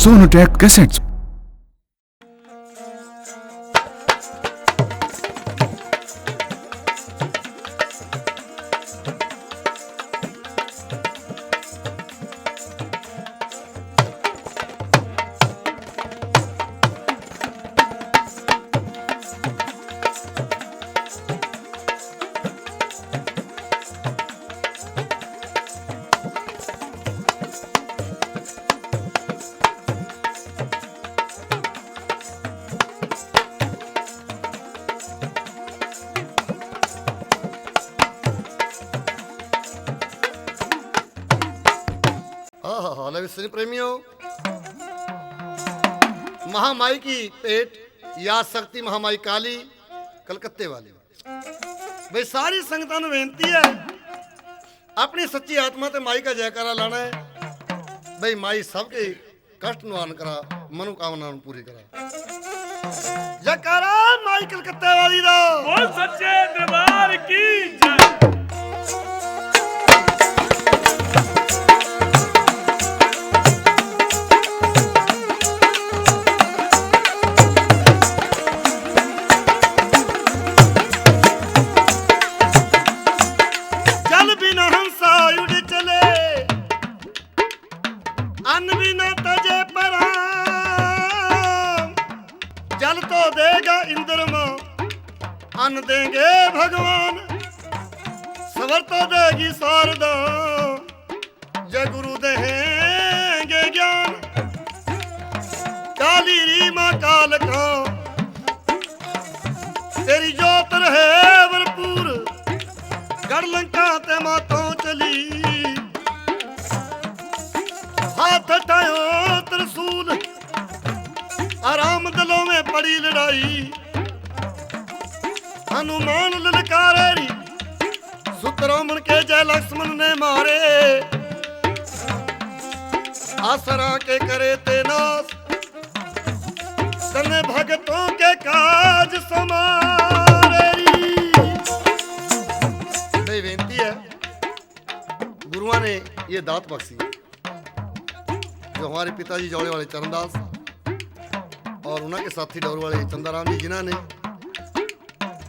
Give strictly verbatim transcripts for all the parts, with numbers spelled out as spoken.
Sonotech Cassettes. आहा, ले भी सजन प्रेमियों, महामाई की भेंट, या शक्ति महामाई काली कलकत्ते वाली। भाई, सारी संगतां नू बेनती है, अपनी सच्ची आत्मा ते माई का जयकारा लाना है। भाई, माई सबके कष्ट निवारण करा, मनोकामना पूरी करा। जयकारा माई कलकत्ते वाली दा। बोल सच्चे दरबार की जय। जल बिना हंसा उड़ चले, अन्न बिना तजे परान। जल तो देगा इंद्रमा, अन्न देंगे भगवान। सवर तो देगी शारदा, जय गुरु देंगे ज्ञान। काली री माँ कालका, तेरी जोत रहे भरपूर। गढ़ लंका ते मातों चली, हाथ उठायो त्रिशूल। आराम दलों में पड़ी लड़ाई, हनुमान ललकारे री। सुत रावण के जय लक्ष्मण ने मारे, आसरा के करे ते नाश। तने भगतों के काज समारे री। भाई, बेनती है, गुरुआं ने ये दात बख्शी, जो हमारे पिताजी जौले वाले चरणदास और उन्हां के साथी डौर वाले चंदाराम जी, जिन्हां ने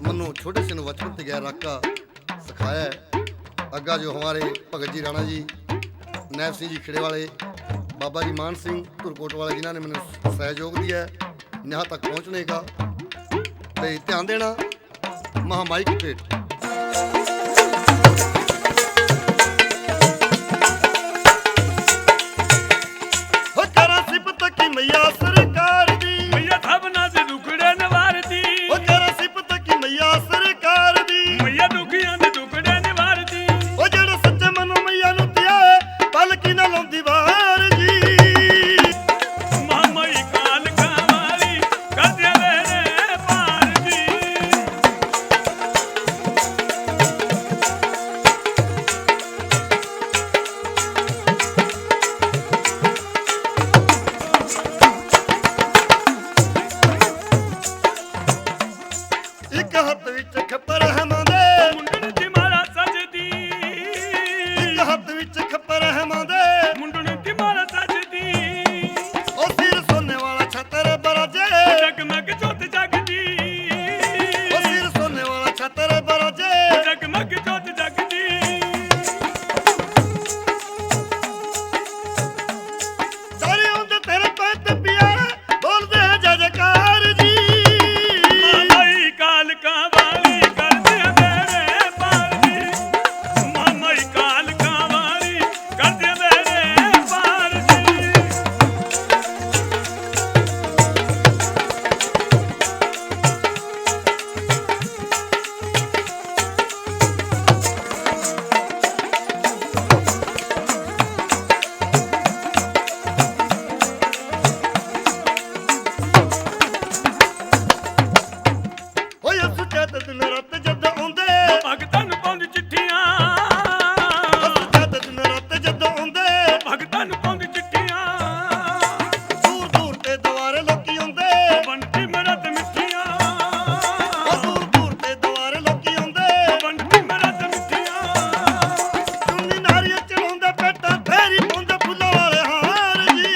मन्नू छोटे से नू बचपन ते गैर रख का सिखाया है। अग्गा जो हमारे भगत जी राणा जी, नैब सिंह जी खेड़े वाले, बाबा जी मान सिंह धुरकोट वाले, जिन्हां ने मैंने सहयोग दिया है यहाँ तक पहुँचने का। भाई, ध्यान देना, महामाई की भेंट। हो करा सिफत की मैया सरकार दी। मैया सबना दे दुखड़े निवार दी। हो करा सिफत की मैया सरकार दी। मैया दुखियां दे दुखड़े निवार दी। ओ जेड़ा सच्चे मनो मैया नू त्याए, पलकी ना लौंदी बाहर जी। मामई कालका वाली, कर दे मेरे पार जी। एक हाथ विच खप्पर हमारे, मुंडन दी माला सजदी। एक हाथ विच खप्पर हमारे, मुंडन दी माला सजदी। ओ सिर सोने वाला छतर बराजे, जगमग जोत जगदी। ओ सिर सोने वाला छतर बराजे, जगमग जोत जगदी। सारे होंदे तेरे पैर ते प्यारे, बोलदे हैं जय जयकार जी। मामई कालका वाली, कर दे मेरे पार जी। मामई कालका वाली, कर दे मेरे पार जी। ओए सुचेत दिन रात जद आउंदे, भगतां नू पाउंदी चिट्ठियां। सुचेत दिन रात जद आउंदे, भगतां नू पाउंदी चिट्ठियां। दूर दूर ते द्वारे लोकी आउंदे, बंटी मेरा ते मिट्ठियां। ओ दूर दूर ते द्वारे लोकी आउंदे, बंटी मेरा ते मिट्ठियां। चुन्नी नारियल चढ़ाउंदे, पेटां फेरी पाउंदे फुल्लां वाले हार जी।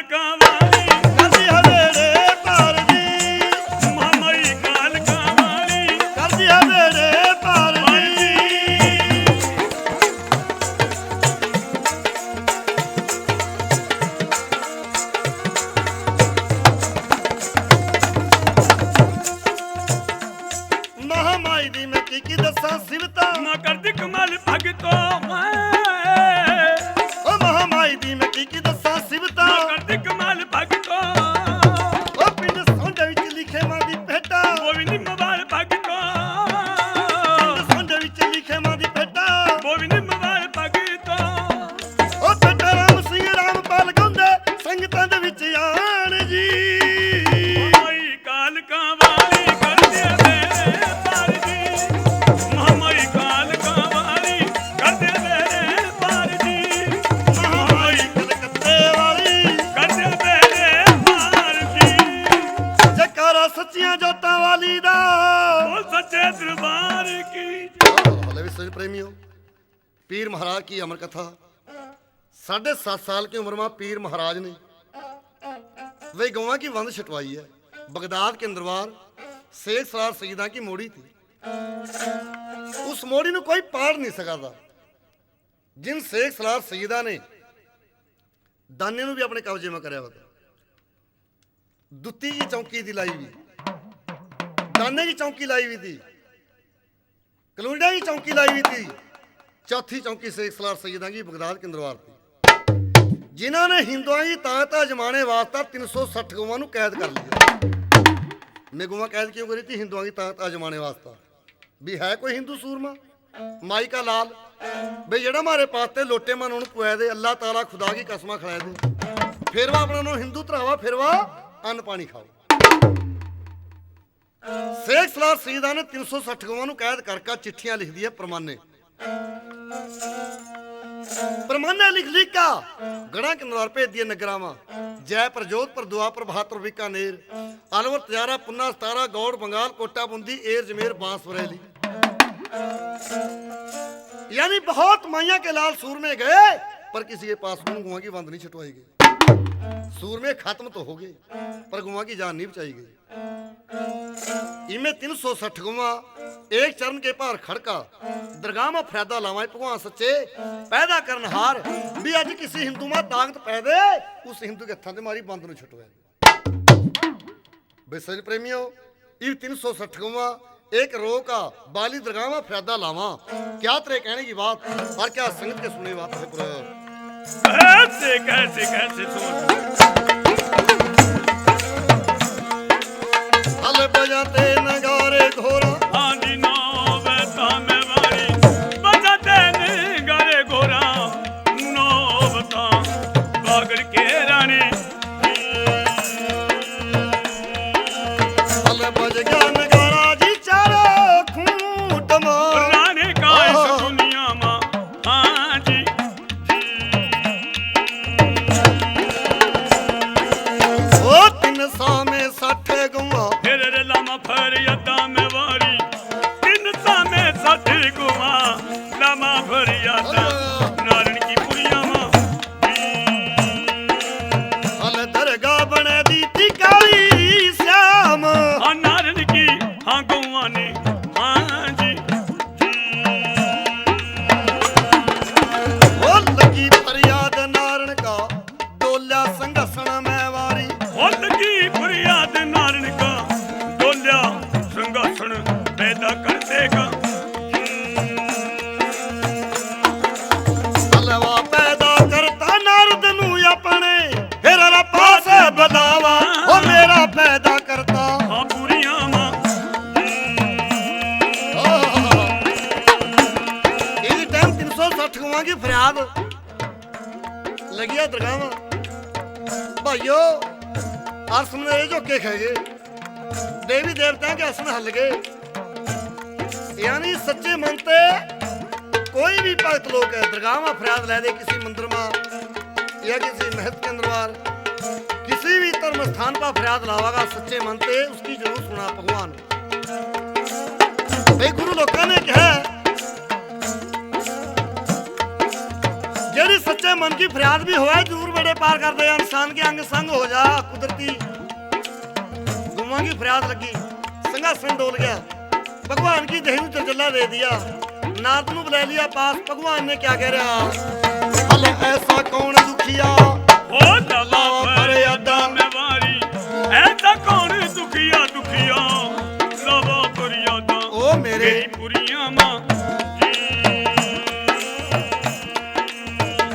कावाली कर दिया बेड़े पार जी। महामाई काल कावाली कर दिया बेड़े पार जी। महामाई दी मैं की की दसा सिवता। माँ कर दी कमाल भगतो। ओ महामाई दी मैं की की दसा सिवता। माँ कर दी कमाल भगतो। ओ पिंड सोंडे विच लिखे माँ दी भेटा। वो भी निम्म वाल भगतो। पिंड सोंडे विच लिखे माँ दी भेटा। वो भी निम्म वाल भगतो। ओ बेटा राम सिंह रामपाल गांदे संगतां दे विच आण जी। महामाई कालका वाली कर दे बेड़े पार जी। महामाई कालका वाली कर दे बेड़े पार जी। महामाई कलकत्ते वाली कर दे बेड़े पार जी। जयकारा सच्चियां जोतां वाली दा। बोल सच्चे दरबार की। भले भी सच प्रेमियों, पीर महाराज की अमर कथा। साढ़े सात साल की उम्र में पीर महाराज ने वे गौवां की वंद छटवाई है। बगदाद के दरबार शेख सलार सैयदा की मोड़ी थी। उस मोड़ी ने कोई पाड़ नहीं सका था। जिन शेख सलार सैयदा ने दाने नू भी अपने कब्जे में करया होता, दुत्ती की चौकी थी लाई हुई, दाने की चौकी लाई हुई थी, कलूंडा की चौकी लाई हुई थी। चौथी चौकी शेख सलार सैयदा की बगदाद के दरबार थी, जिन्होंने हिंदुओं की ताकत आजमाने वास्ता तीन सौ सठ गौवां नू कैद कर लिया। मैं गौवां कैद क्यों करी थी? हिंदुओं की ताकत आजमाने वास्ता। भी है कोई हिंदू सूरमा, माई का लाल, बे जेड़ा मारे पास ते लोटे मन उन पुआ दे, अल्लाह ताला खुदा की कसम खड़ा दे, फिर वह अपना नू हिंदू धरावा, फिर वह अन्न पानी खाओ। शेख सलार सैयदा ने तीन सौ सठ गौवां नू कैद करके चिट्ठियां लिख दी है परमाने। परमाने लिख लिख का गढ़ा के नवार भेज दिए नगरावां। जयपुर, जोधपुर, दुआपुर, बहादुर, बीकानेर, अलवर, तजारा, पुन्ना, सतारा, गौड़, बंगाल, कोटा, बूंदी, एर, जमेर, बांस, बरेली। यानी बहुत माइया के लाल सूरमे गए, पर किसी के पास उन गौवां की वंद नहीं छटवाई गई। सूरमे खत्म तो हो गए, पर गौवां की जान नहीं बचाई गई। इमे तीन सौ सठ गौवां एक चरण के भार खड़का, दरगाह में फरियादा लावां भगवान सच्चे, पैदा करनहार, भी अज किसी हिंदू में ताकत पै दे, उस हिंदू के हत्थां ते मारी बंद नू छुटवे। बे सज प्रेमियों, इब तीन सौ सठ गौवां एक रो का बाली दरगाह में फरियादा लावां। क्या तेरे कहने की बात और क्या संगत के सुने बात है पूरा। कैसे, कैसे, कैसे सुन। हल बजाते नगारे घोड़ा। हाँ जी, नौबत में वारी। बजाते नगारे घोड़ा। नौबत बागड़ के रानी। हल बज गया नगारा जी चारों खूंट में। रानी का इस ओहो। दुनिया में, हाँ जी। ओ तीन सौ में सठ गौवां। फिर रे लामा फरियादा में वारी। तीन सौ में सठ गौवां। लामा फरियादा। अरे। नारण की पुरिया में। हल दरगाह बने दी थी काली श्याम। हाँ, नारन की, हाँ, गौवां ने, हाँ जी। ओ लगी फरियाद नारन का, डोल्या संघासण में वारी। ओ लगी फरियाद नारन का, डोल्या संघासण पैदा कर देगा। हलवा पैदा करता नारद नू अपने, फिर रा पास बदावा, ओ मेरा पैदा करता। हाँ, बुरिया माँ। इस टाइम तीन सौ सठ गौवां की फरियाद लगिया दरगाह में। भाइयों, आसमान रे झोंके खै गए, देवी देवता के आसन हल गए। यानी सच्चे मन ते कोई भी भगत लोग है, दरगाह में फरियाद लै दे, किसी मंदिर में या किसी महत के अंदर बार, किसी भी धर्म स्थान पर फरियाद लावागा सच्चे मन ते, उसकी जरूर सुना भगवान। भाई गुरु लोगों ने कहा, जेड़ी सच्चे मन की फरियाद भी होवे, जरूर बेड़े पार कर दे, इंसान के अंग संग हो जा। कुदरती गुमा की फरियाद लगी, संघासन डोल गया, भगवान की देह नू जलजला दे दिया। नारद नू बुला लिया पास, भगवान ने क्या कह रहा? भले ऐसा कौन दुखिया ओ दला भर यादा में वारी, ऐसा कौन दुखिया, दुखिया लावा भर यादा ओ मेरे। गई पुरिया माँ जी।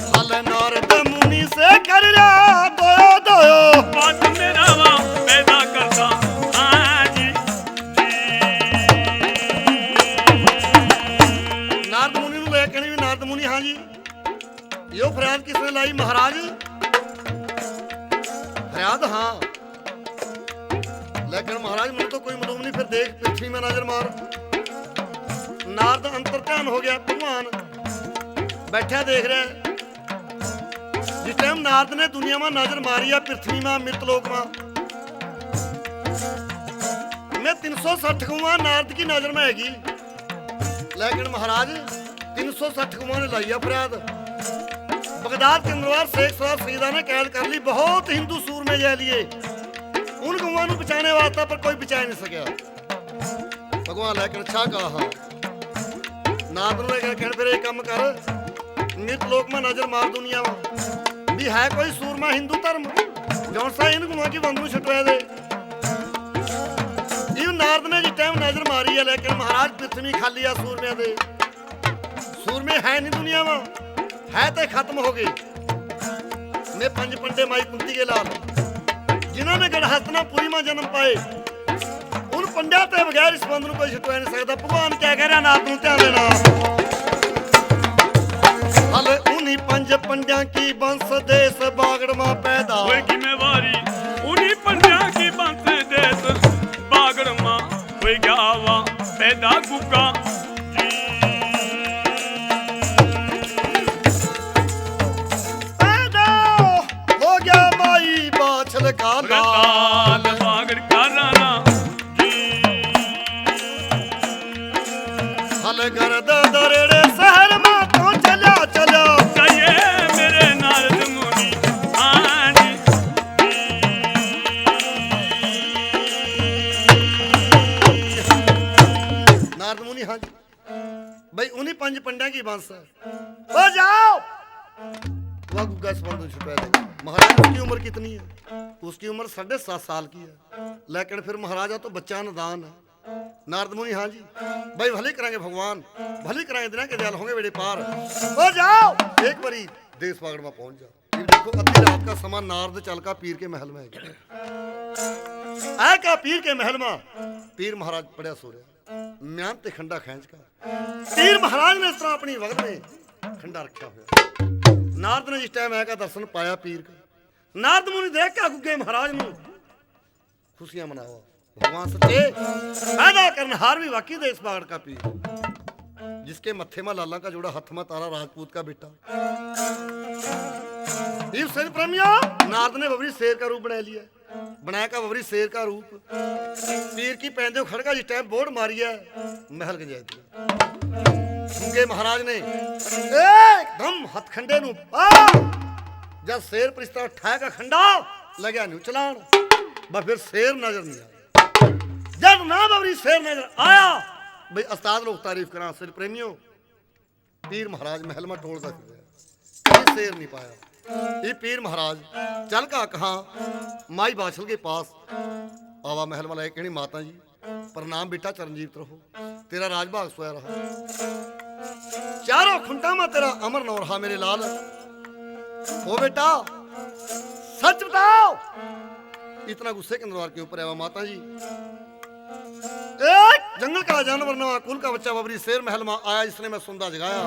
भले नारद मुनि से कर रहा दोयो दोयो। बात मेरा वा पैदा करता हाँ जी। नारद मुनि नू ले कहनी भी नारद मुनि, हाँ जी, यो फरियाद किसने लाई महाराज? फरियाद हाँ, लेकिन महाराज मुझे तो कोई मालूम नहीं। फिर देख पृथ्वी में नजर मार। नारद अंतर ध्यान हो गया, भगवान बैठा देख रहा है। जिस टाइम नारद ने दुनिया में नजर मारी है, पृथ्वी में, मृतलोक में, मैं तीन सौ साठ गुआ नारद की नजर में हैगी। लेकिन महाराज, तीन सौ साठ गुआ ने लाई है फरियाद। बगदाद के अंदर शेख सरार सईदा ने कैद कर ली, बहुत हिंदू सूरमे जै लिए। उन गुआ नू बचाने वास्ते, पर कोई बचा नहीं सका। भगवान लेकिन अच्छा कहा। नारद ने कहा, कहन फिर एक काम कर, मृत लोक में नजर मार दुनिया में भी है कोई सूरमा हिंदू धर्म, जौन सा इन गुआ की बंद नू छुटवा दे। इब नारद ने जिस टाइम नजर मारी है, लेकिन महाराज पृथ्वी खाली है सूरमिया दे। सूरमे है नहीं दुनिया में, है तो खत्म हो गए। मैं पंज पंडे माई कुंती के लाल, जिन्होंने गढ़ हस्तिनापुरी में जन्म पाए, उन पंड्या ते बगैर इस बंद नू कोई छुटवा नहीं सकता। भगवान क्या कह रहा, नारद नू ध्यान देना। हल उन्हीं पंज पंड्या की वंश देश बागड़ मां पैदा। होएगी मैं वारी, उन्हीं पंड्या की वंश देश बागड़ मां होएगा वा पैदा गुग्गा जी। पैदा हो गया माई बाछल का लाल। लाल बागड़ का राणा जी। हल गर्द दरेड़े शहर में तो चला, चला। चाहिए मेरे नारद मुनि, हाँ जी। नारद मुनि, हाँ जी। भाई, उन्हीं पंज पंड्या की बांस है। हो जाओ। वह गुग्गा इस बंद नू छुटवा दे। महाराज, उसकी उम्र कितनी है? उसकी उम्र साढ़े सात साल की है। लेकिन फिर महाराजा तो बच्चा नादान है। नारद मुनि, हाँ जी। भाई, भले करांगे भगवान, भले करांगे, दिना के दयाल होंगे बेड़े पार। हो जाओ। एक बारी देश बागड़ में पहुंच जाओ। ये देखो, अद्धी रात का समा, नारद चल का पीर के महल में है। आए का पीर के महल में, पीर महाराज पड़या सो रहा। म्यान ते खंडा खींच का पीर महाराज ने इस तरह अपनी वगत में खंडा रखा हुआ। नारद ने जिस टाइम आया का दर्शन पाया पीर का, नारद मुनि देख के गुग्गे महाराज नू खुशियां मनाओ। भगवान सच्चे पैदा करनहार भी वाकई देश बागड़ का पीर, जिसके मत्थे में लाला का जोड़ा, हाथ में तारा, राजपूत का बेटा। इस सही प्रेमिया, नारद ने बबरी शेर का रूप बना लिया। बनाया का बबरी शेर का रूप। पीर की पहनते खड़का जिस टाइम बोर्ड मारिया, महल गंजाय दिया। गूंगे महाराज ने एकदम हथखंडे नू पा, जब शेर पर इस तरह ठा का खंडा लग्या न्यू चलान, बस फिर शेर नजर नहीं आया। जब ना बबरी शेर नजर आया, भाई उस्ताद लोग तारीफ करा, शेर प्रेमियों। पीर महाराज महल में टोलदा फिर रहा, ये शेर नहीं पाया। ये पीर महाराज चल का कहा माई बाछल के पास आवा, महल में लाए कहनी, माता जी प्रणाम बेटा, चरणजीत रहो, तेरा राजभाग सोया रहा। चारों खुंटा में तेरा अमर नौ रहा मेरे लाल। ओ बेटा, सच बताओ, इतना गुस्से के दरबार के ऊपर आवा माता जी। एक जंगल का जानवर नवा कुल का बच्चा बबरी शेर महल में आया, इसने मैं सुंदा जगाया।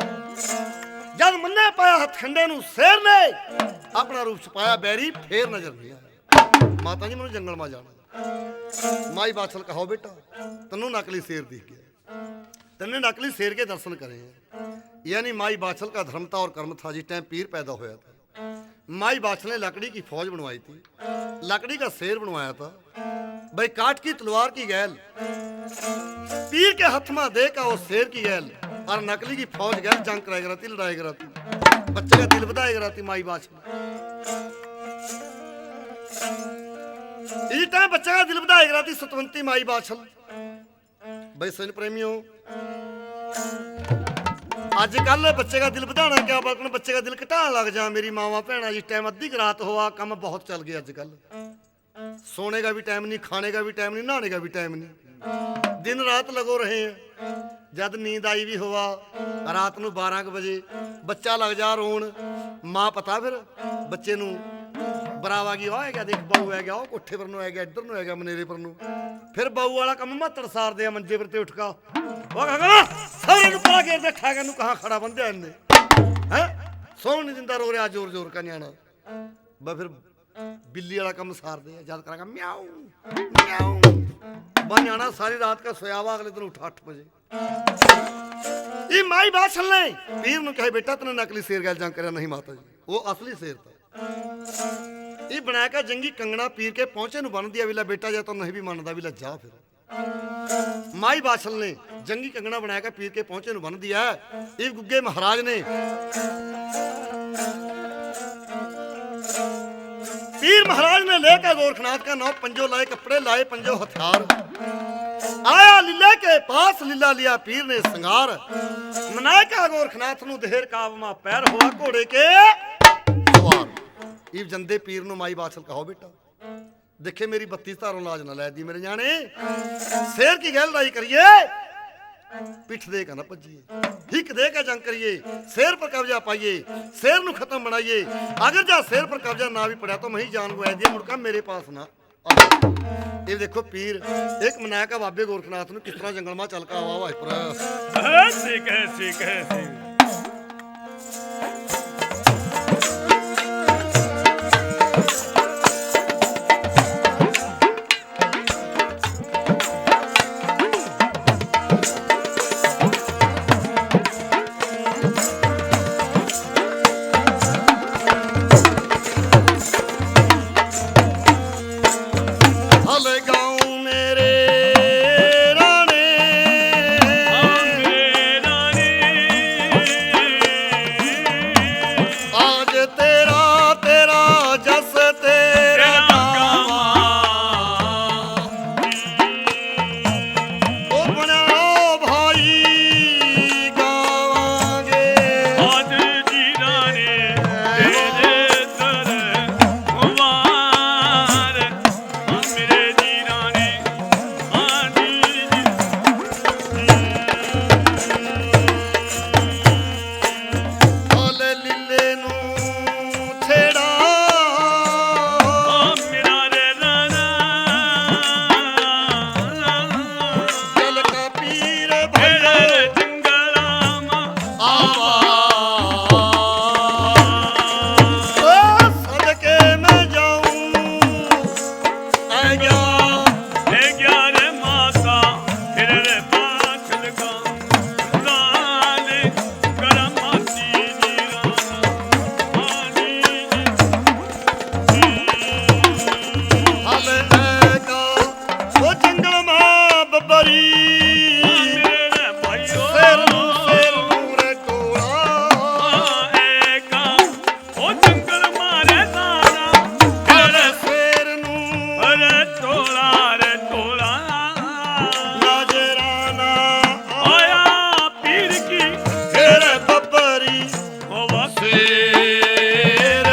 जब मन्ने पाया हथखंडे नू शेर ने अपना रूप छुपाया, बैरी फेर नजर नहीं आया। माता जी, मैंने जंगल में जाना। माई बाछल कहो बेटा, तन्नू नकली शेर दिख गया, तन्ने नकली शेर के दर्शन करे हैं। यानी माई बाछल का धर्म था और कर्म था, जिस टाइम पीर पैदा होया था। माई बाछल ने लकड़ी की फौज बनवाई थी, लकड़ी का शेर बनवाया था। भाई काठ की तलवार की गैल, पीर के हाथ में दे का वो शेर की गैल और नकली की फौज गैल जंग कराई कराती, लड़ाई कराती, बच्चे का दिल बधाई कराती माई बाछल। इस टाइम बच्चे का दिल बधाए करा थी सतवंती माई बाछल। भाई सुन प्रेमियों, आजकल बच्चे का दिल बढ़ाना क्या, बल्कि बच्चे का दिल घटाना लग जा। मेरी मावा भैणा, इस टाइम अद्धी क रात हुआ, काम बहुत चल गया आजकल। सोने का भी टाइम नहीं, खाने का भी टाइम नहीं, नहाने का भी टाइम नहीं, दिन रात लगो रहे हैं। जद नींद आई भी होवा, रात नू बारह क बजे बच्चा लग जा रोन, माँ पता फिर बच्चे नू बरावा की, "आ गया, देख बहू आ गया, ओ कोठे पर नू आ गया, इधर नू आ गया, मनेरे पर नू।" फिर बहू वाला काम मातड़ सार दे, मंजे पर ते उठ का, "ओ घगरा, सारे नू परा घेर दे, ठा के नू कहाँ खड़ा बंदे इनने, हैं? सोन नहीं दिंदा, रो रहा जोर जोर का न्याणा।" बस फिर बिल्ली वाला काम सार दे, याद करांगा, म्याऊ, म्याऊ। बस न्याणा सारी रात का सोया हुआ, अगले दिन उठा आठ बजे। ई माई बाछल ने पीर नू कहे, "बेटा, तने नकली शेर गैल जंग करया नहीं माता जी, वो असली शेर था।" ई बना के जंगी कंगना पीर के पहुंचे नू बन दिया, विला, "बेटा, जा तो नहीं भी मानदा, विला जा फिर।" माई बाछल ने जंगी कंगना बना के पीर के पहुंचे नू बन दिया है। इब गुग्गे महाराज ने, पीर महाराज ने लेकर गोरखनाथ का नाम, पंजो लाए कपड़े, लाए पंजो हथियार। आया लीले के पास, लीला लिया पीर ने संगार। मनाए का गोरखनाथ नू देर काब मा पैर हुआ घोड़े के सवार। इब जंदे पीर नू माई बाछल कहो, "बेटा, देखे मेरी बत्तीस तारों लाज ना लै दी मेरे जाने। शेर की गैल लड़ाई करिए, पिठ दे के ना भजिए, हिक दे के जंग करिए, शेर पर कब्जा पाइए, शेर नू खत्म बनाइए। अगर जा शेर पर कब्जा ना भी पड़ा तो मैं ही जान गवा दिए, मुड़का मेरे पास ना आइए।" ये देखो पीर, एक मना का बाबे गोरखनाथ नू किस तरह जंगल में चल के आवा हुआ है पर। हाँ, ठीक है, ठीक है, ठीक। हले गाँव मेरे राणे, आज तेरा, तेरा जस तेरा गावा। ओ बना भाई गावांगे। आज जीरा ने तेरे दरबार, मेरे जीरा ने आंधी जी। हाल लीले नू छेड़ा। मेरा रे राणा। जल का पीर भैया। जंगला में आवा। ओ सदके में जाऊं। आ गया। ले गया रे माता, फिर रे पाछल का। लाल करम मासी जी राणा। हाल का वो जंगल में बबरी। मेरे भाइयों। शेर नू, शेर नू रे टोला। आएगा, ओ जंगल मारे दाना। अरे शेर नू। अरे टोला, रे टोला। नजराना। आया पीर की। शेर बबरी। शेर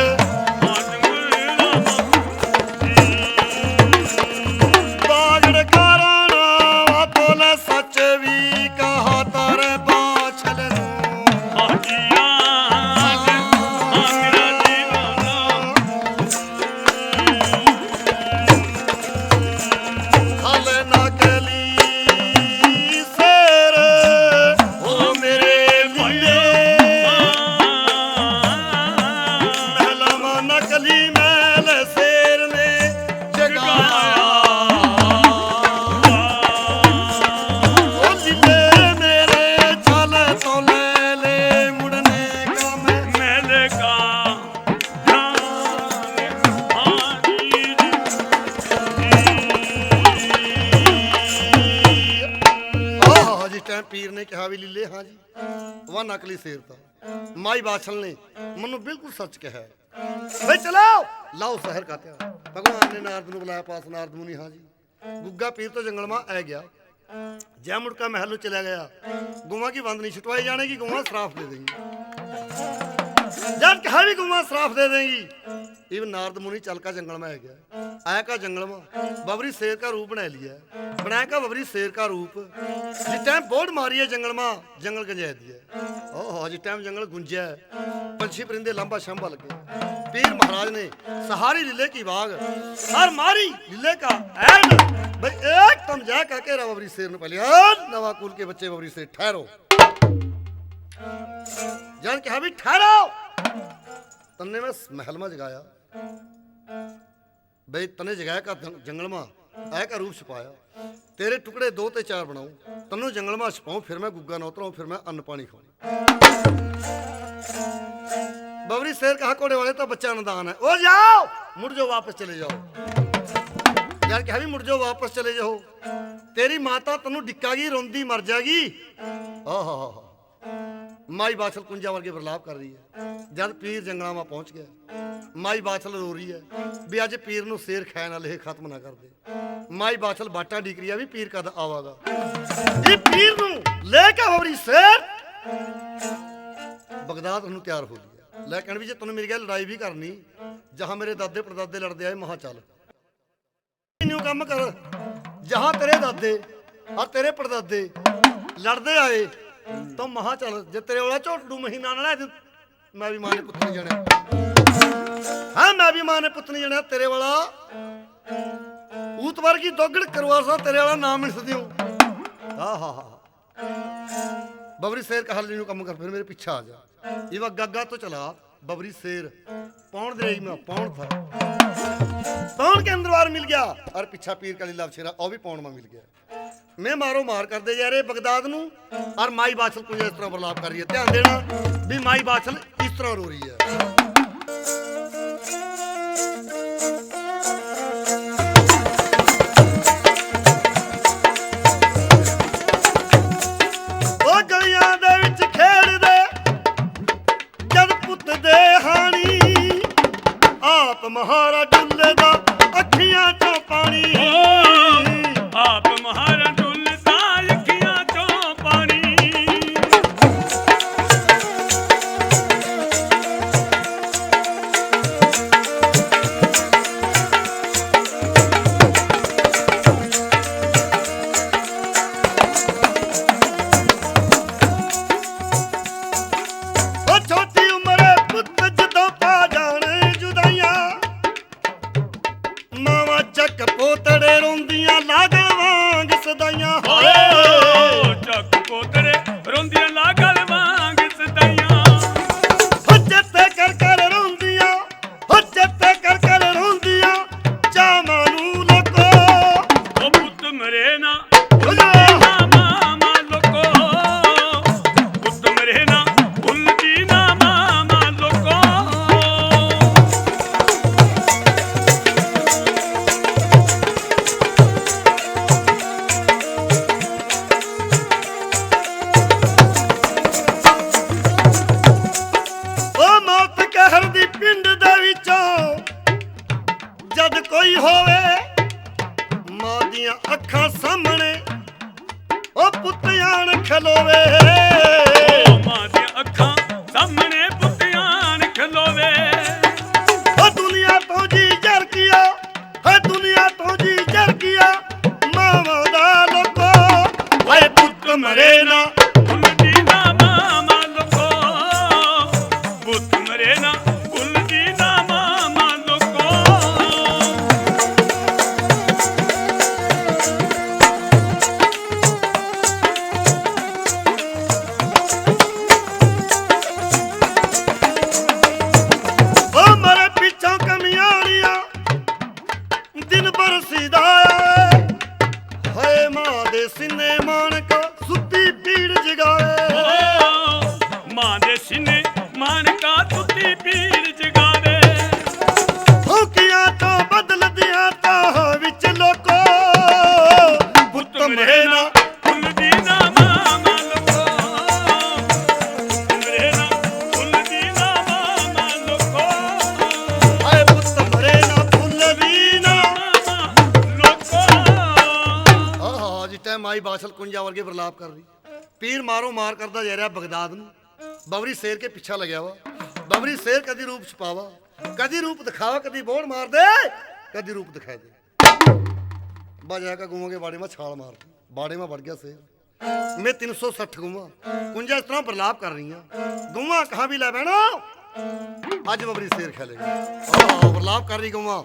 बागड़ का राणा वा तोले सच भी कहा तारे बाछल नू। हल नकली शेर, ओ मेरे भाइयों। महला में नकली महल शेर ने जगाया। ओ लीले मेरे चल तो ले ले मुड़ने का मैं महल का। आहा, जिस टाइम पीर ने कहा भी लीले, हाँ जी, वह नकली शेर था। माई बाछल ने मन्नू बिल्कुल सच कहा। भाई चलाओ, लाओ शहर का त्यार। भगवान ने नारद नु बुलाया पास, नारद मुनि, हाँ जी। गुग्गा पीर तो जंगल में आ गया, जै मुड़का महल नु चला गया, गौवां की बंद नहीं छुटवाई जाने की, गौवां श्राप दे देंगी। जब कहा भी गौवां श्राप दे देंगी, इब नारद मुनि चल का जंगल में आ गया। आया का जंगल में, बबरी शेर का रूप बना लिया। बनाया का बबरी शेर का रूप, जिस टाइम बोर्ड मारी है जंगल में, जंगल गंजा दिया। ओहो, जिस टाइम जंगल गुंजा है, पंछी परिंदे लांबा शांबा लगे। पीर महाराज ने सहारी लीले की बाग, हर मारी लीले का ऐन। भाई एक तम जा का कह रहा बबरी शेर ने पहले, "हर नवा कुल के बच्चे बबरी शेर ठहरो।" जान के, "हाँ भी ठहरो।" तन्ने मैं महल में जगाया, भाई तने जगाया का जंग-, जंगल में, आया का रूप छुपाया। तेरे टुकड़े दो ते चार बनाऊं, तन्नू जंगल में छुपाऊं, फिर मैं गुग्गा नोतराऊं, फिर मैं अन्न पानी खाऊं। बबरी शेर कहा, "कोड़े वाले तो बच्चा नदान है, ओ जाओ, मुड़ जाओ, वापस चले जाओ।" यार कहा भी, "मुड़ जाओ, वापस चले जाओ, तेरी माता तन्नू डिक्कागी, रोंदी मर जाएगी।" आहा। माई बाछल कुंजा वर्गे प्रलाप कर रही है। जद पीर जंगला में पहुंच गया, माई बाछल रो रही है, भी अज पीर नु शेर खाए ना ले खत्म ना कर दे। माई बाछल बाटा डिक रही है, भी पीर कद आवागा। ये पीर नु लेके हो रही शेर बगदाद नु तैयार हो लिया। लेकिन भी जे तन्ने मेरी गैल लड़ाई भी करनी, जहां मेरे दादे परदादे लड़दे आए, महा चल। न्यू काम कर, जहां तेरे दादे और तेरे परदादे लड़दे आए, तो महा चल, जे तेरे वाला झोटड़ू महीना ना ले, मैं भी मां ने पुत नहीं जाने। हाँ, मैं भी मां ने पुत नहीं जाने, तेरे वाला ऊतवर की दोगड़ करवा सा, तेरे वाला नाम नहीं सदियों। हाँ, हाँ, हाँ। बबरी शेर कहा, "ले न्यू काम कर, फिर मेरे पीछे आ जा।" इवा गागा तो चला, बबरी शेर पौन दे रही में पौन था। पौन के अंदर बार मिल गया और पीछा पीर का लीला शेरा, और भी पौन में मिल गया। मैं मारो मार कर दे जा रहे बगदाद नू, और माई बाछल कुछ इस तरह प्रलाप कर रही है। ध्यान देना, भी माई बाछल इस तरह रो रही है। ओ गलियां दे विच खेड़ दे जद पुत दे हानी, आप महारा डुल्ले दा अखियां चों पानी। ओ, आप महारा डुल्ले दा अखियां चों पानी। ओ छोटी उम्र पुत जदों पा जाण जुदाइयां, मावां चक पोतड़े रोंदियां लागण वांग सदाइयां। ओ, चक पोतड़े रोंदियां लागण वांग सदाइयां। ओ चेते कर कर रोंदियां, ओ चेते कर कर रोंदियां, चावां नू लोको। ओ पुत मरे ना, भुलदी ना मामा लोको। पुत मरे ना, भुलदी ना मामा लोको। ओ मौत कहर दी पिंड दे विचों जद कोई होवे, मां दियां अखां सामने ओ पुत आण खलोवे। ओ मां दियां अखां सामने पुत आण खलोवे। ओ दुनिया तो जी जर किया, है दुनिया तो जी जर किया, मावा दा लोको। हाय पुत मरे ना, भुलदी ना मामा लोको। पुत मरे ना, भुलदी ना मामा लोको। ओ मरे पीछा कमियालिया, दिन भर सीधा आए। हाय मां दे सीने माणका, सुती पीड़ जगावे। ओ, मां दे सीने माणका, सुती पीड़ जगावे। फूकियां तो बदल दिया ताह विच लोको। पुत मरे ना, भुलदी ना मामा लोको। पुत मरे ना, भुलदी ना मामा लोको। माई बाछल कुंजा वर्गे बरलाप कर रही। पीर मारो मार करदा जा रहा बगदाद नू। बबरी शेर के पीछा लग्या हुआ। बबरी शेर कदी रूप छुपावा, कदी रूप दिखावा, कदी बोल मार दे, कदी रूप दिखा दे। बजा का गुआ के बाड़े में छाल मार दी। बाड़े में बढ़ गया शेर। मैं तीन सौ सठ गुआ कुंजा इस तरह बरलाप कर रही हैं। गुआ कहाँ भी ला बहना, आज बबरी शेर खेलेगा। आह, बरलाप कर रही गुआ।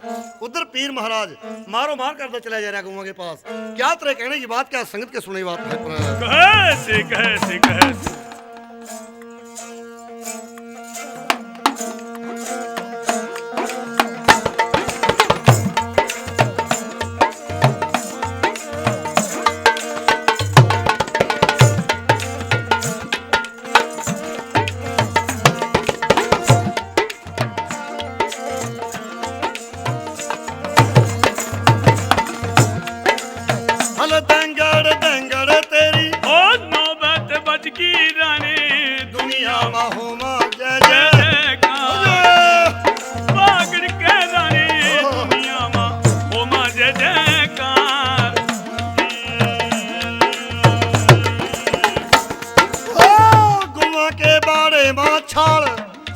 उधर पीर महाराज मारो मार करता चला जा रहा गुआ के पास। क्या तेरे कहने की बात, क्या संगत के सुने बात है पर। कहे से, कहे से, कहे से। हल दंगड़ दंगड़ तेरी। ओ नौबत बजगी रानी, दुनिया में होमा जय जय जयकार। जय। बागड़ के रानी, ओ। दुनिया में होमा जय जयकार। ओ गुआ के बाड़े में छाल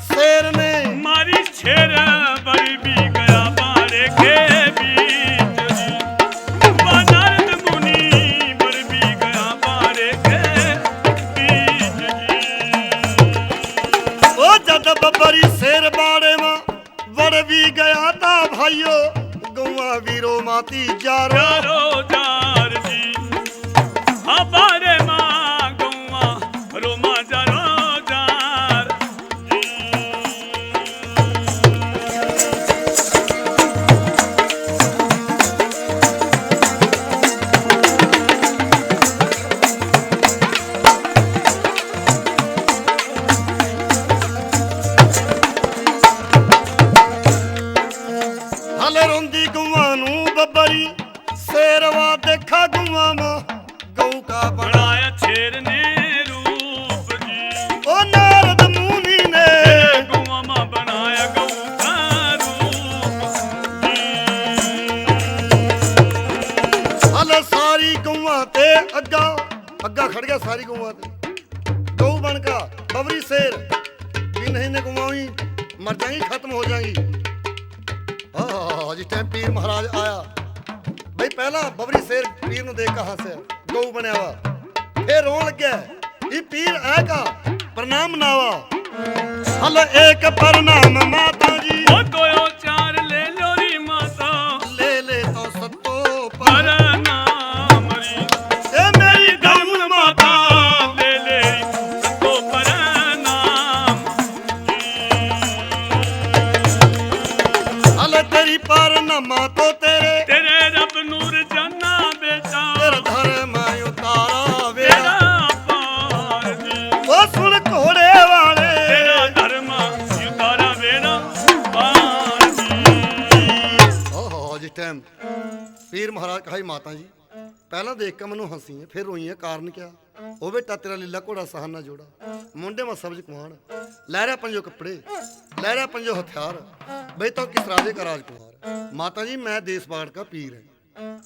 शेर ने मारी। शेर बड़ी भी गया बाड़े के बीच जी, नारद मुनि बड़ी भी गया बाड़े के बीच जी। ओ जद बबरी शेर बाड़े में वड़ भी गया था भाइयों, गौआ वीरो माती जारो। जारो जार जी, हाँ बाड़े माँ गौआ रोमा जारो जार। हल रोंदी गुआ नू बबरी शेरवा देखा गुआ माँ। गऊ का बनाया शेर ने रूप जी। ओ नारद मुनि ने गुआ माँ बनाया गऊ का रूप जी। हल सारी गुआ ते अग्गा, अग्गा खड़ गया सारी गुआ ते। गऊ बन का बबरी शेर भी नहीं ने गुआई, मर जाएंगी, खत्म हो जाएंगी। हाँ, जिस टाइम पीर महाराज आया, भाई पहला बबरी शेर पीर नु देख कहाँ से गऊ बनया हुआ, फिर रोन लग गया। ये पीर आया का प्रणाम नावा। हल एक प्रणाम माता जी। ओ दोयो चार ले लो री माता। ले ले तो सत्तो प्रणाम री। ए मेरी धर्म माता। ले ले सत्तो प्रणाम। हल तेरी पार न मातो तेरे। तेरे रब नूर जाना बेटा। तेरा धर्म उतारा बेड़ा। बेड़ा पार जी। ओ सुन घोड़े वाले। तेरा धर्म उतारा बेड़ा पार जी। ओहो, जिस टाइम पीर महाराज कहा, माता जी, पहला देख के मनु हंसी है, फिर रोई है, कारण क्या? ओ बेटा, तेरा लीला घोड़ा सहाना जोड़ा, मुंडे में सब्ज कुआन, लहरा पंजो कपड़े, लहरा पंजो हथियार, भाई तो किस राजे का राजकुमार? माता जी, मैं देश बाढ़ का पीर है,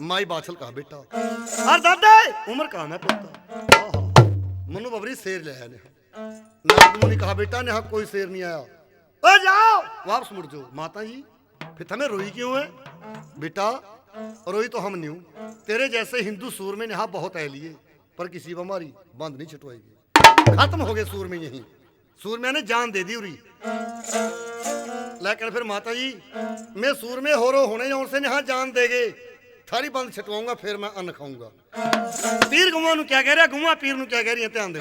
माई बाछल का बेटा। और दादा, उम्र का मैं पोता। आहा, मनु बबरी शेर ले आया ने। नारद मुनि कहा, बेटा, ने कोई शेर नहीं आया। ओ जाओ, वापस मुड़ जाओ। माता जी, फिर थमे रोई क्यों है? बेटा, रोई तो हम नहीं हूँ, तेरे जैसे हिंदू सूर में यहाँ बहुत है लिए, पर किसी बमारी बंद नहीं छुटवाएगी। खत्म हो गए सूर में यहीं, सूर में ने जान दे दी उरी। लेकिन फिर माता जी, मैं सूर में हो रो होने जाऊं से यहाँ जान देगे, थारी बंद छुटवाऊंगा, फिर मैं अन्न खाऊंगा। पीर गुआ नू क्या कह रहा, गुआ पीर नू क्या कह रही है, ध्यान दे।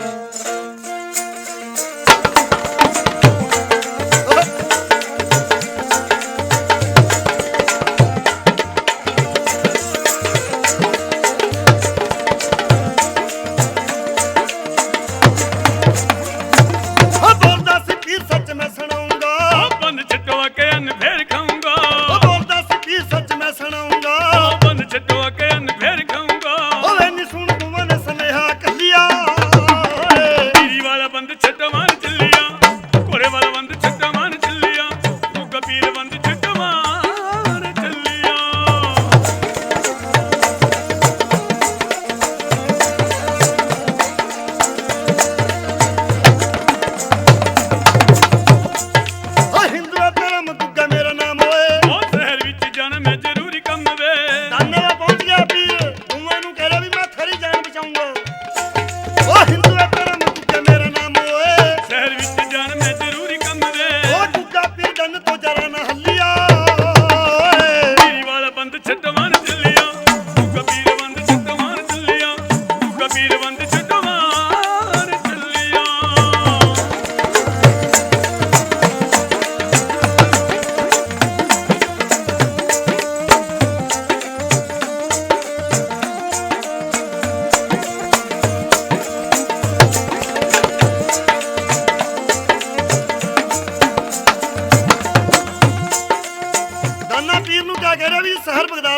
बोलदा सी पीर सच मैं सुनाऊंगा। बंद छुटवा के अन्न फिर खाऊंगा। बोलदा सी पीर सच मैं सुनाऊंगा। बंद छुटवा के अन्न फिर खाऊंगा। ओए नी सुन गुआ ने सनेहा कलिया। पीर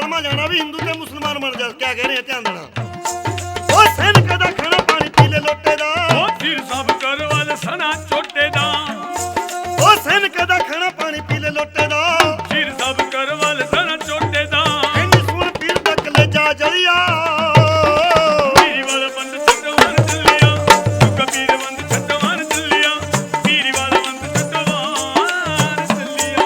मां जाना भी हिंदू ते मुसलमान बन जा, क्या कह रहे हैं, ध्यान देना। ओ सैन कदा खाना पानी पी ले लोटे दा। ओ सिर सब करवाल सना चोटे दा। ओ सैन कदा खाना पानी पी ले लोटे दा। सिर सब करवाल सना चोटे दा। इन्नी सुन पीर तक ले जा जलिया। पीरी वाला बंद छटवान चलिया। तू कबीर बंद छटवान चलिया। पीरी वाला बंद छटवान चलिया।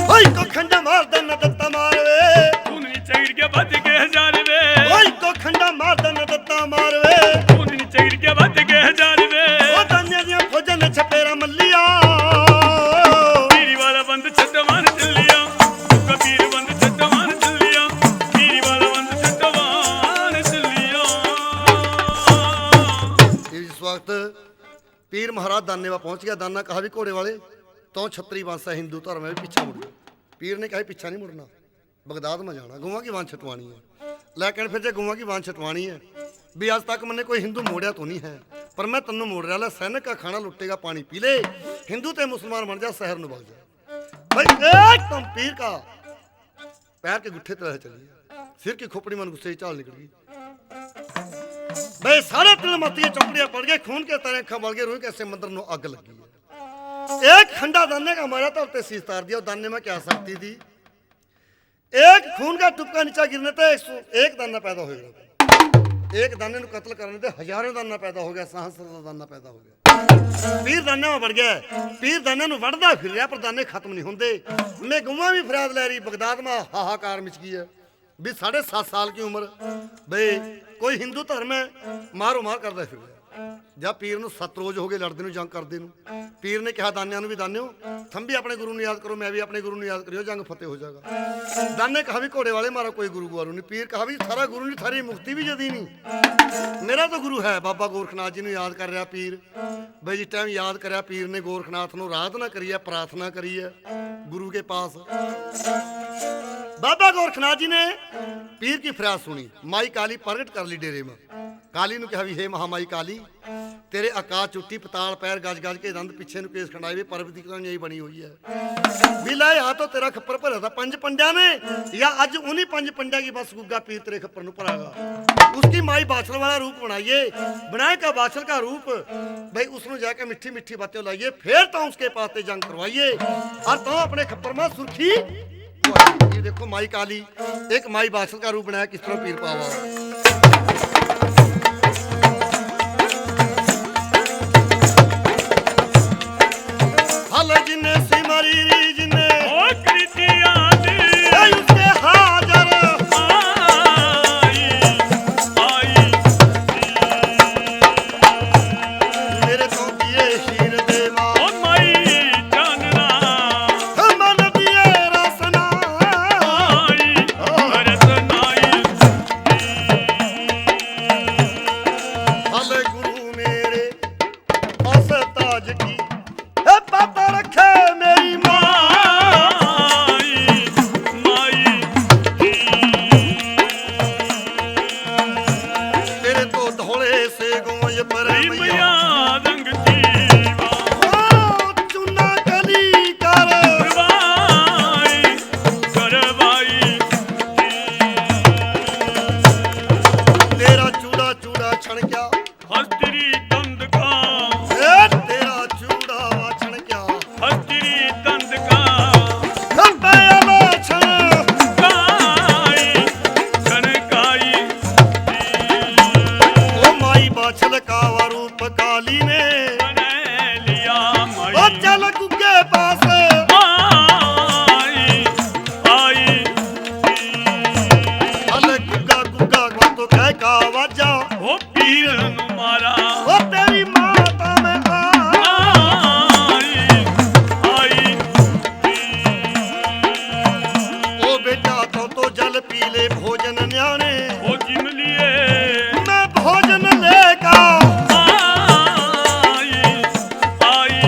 ओए को खंडा मार दे न दत्ता मार वे। तू नहीं चढ़ के बच के हजार वे। ओए को खंडा मार दे न दत्ता मार वे। तू नहीं चढ़ के बच के हजार वे। ओ दानिया दिया फौजां ने छपेरा मल्लिया। पीरी वाला बंद छटवान चलिया। कबीर बंद छटवान चलिया। पीरी वाला बंद छटवान चलिया। इस वक्त पीर महाराज दाने वा पहुंच गया। दाना कहा भी, घोड़े वाले, तो छतरी बांसा हिंदू धर्म में भी पीछा मुड़ गया। पीर ने कहा, पीछा नहीं मुड़ना, बगदाद में जाना, गऊआं की बांस छटवानी है। लेकिन फिर जे गऊआं की बांस छटवानी है, भी आज तक मैंने कोई हिंदू मोड़या तो नहीं है, पर मैं तन्नू मोड़ रहा, सैनिक का खाना लुटेगा, पानी पी ले, हिंदू ते मुसलमान बन जा, शहर नु भाग जा। भाई, एकदम पीर का पैर के गुट्ठे तरह चली, सिर की खोपड़ी मन गुस्से की चाल निकल गई। बे सारे तिल मत ये चौकड़ियां पड़ गए, खून के तारे खबल गए, रूह के समंदर नो आग लगी है। एक खंडा दाने का मारा था, उसने शीश तार दिया। दाने में क्या शक्ति थी? एक खून का टुपका नीचा गिरने ते एक सौ एक दाना पैदा हो गया। एक दाने नु कत्ल करने ते हजारों दाना पैदा हो गया, सहस्र दाना पैदा हो गया। पीर दाने में बढ़ गया। पीर दाने नु वढ़दा फिर रहा, पर दाने खत्म नहीं होंदे। मैं गऊआं भी फरियाद ले रही, बगदाद में हाहाकार मच गई है। भी साढ़े सात साल की उम्र, भाई, कोई हिंदू धर्म है, मारो मार करदा फिर रहा। जा पीर नु सत रोज हो गए लड़दे नु, जंग करदे नु। पीर ने कहा दानिया नु भी, दानियो, थम भी अपने गुरु नु याद करो, मैं भी अपने गुरु नु याद करियो, जंग फतेह हो जाएगा। दाने कहा भी, घोड़े वाले, मारा कोई गुरु गुआरू नहीं। पीर कहा भी, थारा गुरु नहीं, थारी मुक्ति भी जदी नहीं। मेरा तो गुरु है, बाबा गोरखनाथ जी नु याद कर रहा पीर। भाई, जिस टाइम याद करया पीर ने गोरखनाथ नु, आराधना करी है, प्रार्थना करी है गुरु के पास। बाबा गोरखनाथ जी ने पीर की फरियाद सुनी, माई काली प्रगट कर ली डेरे में। काली नु कहा भी, हे महामाई काली, तेरे आकाश चुट्टी, पताल पैर, गज गज के दंद, पीछे नु केस खंडाए हुए, पार्वती की तो यही बनी हुई है। भी ला, या तो तेरा खप्पर भरा था पंज पंड्या ने, या अज उन्हीं पंज पंड्या की बस गुग्गा पीर तेरे खप्पर नु भरागा। उसकी माई बाछल वाला रूप बनाइए, बनाए का बाछल का रूप, भाई, उसनु जाके मीठी मीठी बातें लाइए, फिर तो उसके पास ते जंग करवाइए, और तो अपने खप्पर में सुर्खी। ये देखो माई काली, एक माई बाछल का रूप बनाया, किस तरह पीर पावा। हल जिन्ने सिमरी री जिन्ने ओ कृति याद ए उसके हाजर। आई, आई। मेरे तो दिए हीर देवा। ओ माई जानना। मन दिए रसना। आई, रसनाई। हल गुरु मेरे पास ताज की, हे पापा रखे मेरी माँ। माई, माई। तेरे तो धोले से गोंज पर मैया। मैया रंग जीवा। ओ चुना कली कर। करवाई, करवाई। तेरा चूड़ा, चूड़ा छणक्या। हस्त्री तंद का। ए, तेरा चूड़ा छणक्या। हस्त्री तंद का। लंबे आला छण। काई, छणकाई। ओ माई बाछल का वा रूप काली ने। बने लिया माई। ओ चल गुग्गे पास। माई, आई। हल गुग्गा, गुग्गा, वो तो कह का वाजा। ओ पीर नु मारा। ओ तेरी माता में आ। आई, आई। ओ बेटा, तो, तो जल पी ले, भोजन न्याणे। ओ जिम लिए। मैं भोजन लेकर। आई, आई।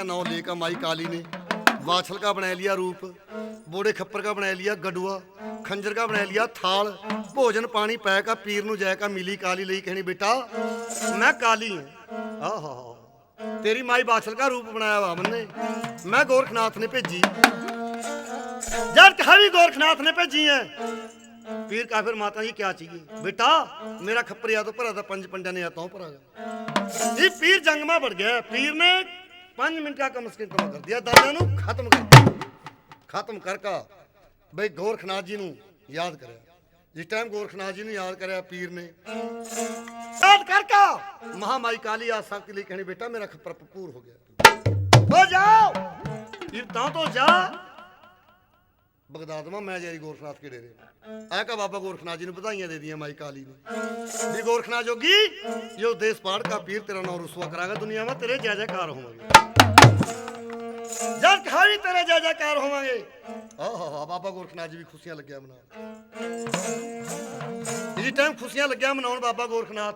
नाम लेकर माई काली ने बाछल का बना लिया रूप, बोड़े खप्पर का बना लिया गडुआ, खंजर का बना लिया थाल। भोजन पानी पै का पीर नु जाय का मिली काली लई कहनी, "बेटा, मैं काली हूँ।" आहा, तेरी माई बाछल का रूप बनाया हुआ मन्ने, मैं गोरखनाथ ने भेजी। जद कहा भी गोरखनाथ ने भेजी है, पीर का फिर, "माता जी, क्या चाहिए?" "बेटा, मेरा खप्पर या तो भरा था पंज पंडा ने, या तो भरा।" ये पीर जंग में बढ़ गया। पीर ने पाँच मिनट का कम से कम कर दिया, दादा नु खत्म कर दिया। खत्म करके भाई गोरखनाथ जी नु याद करे। जिस टाइम गोरखनाथ जी नु याद करे पीर ने, याद करके महामाई काली आ शक्ति लई कहनी, "बेटा, मेरा खप्पर पूर हो गया, हो जाओ, इब तां तो जा।" बगदाद में मैं जरी गोरखनाथ के डेरे में आया का बाबा गोरखनाथ जी ने बधाइयां दे दिया माई काली ने। भी गोरखनाथ जोगी, यो देश पहाड़ का पीर तेरा नाम रुसवा करांगा दुनिया में, तेरे जय जयकार होंगे। जद कहा भी तेरे जय जयकार होंगे। आहा, बाबा गोरखनाथ जी भी खुशियां लग गया मनाने। इस टाइम खुशियां लग गया मनाने बाबा गोरखनाथ।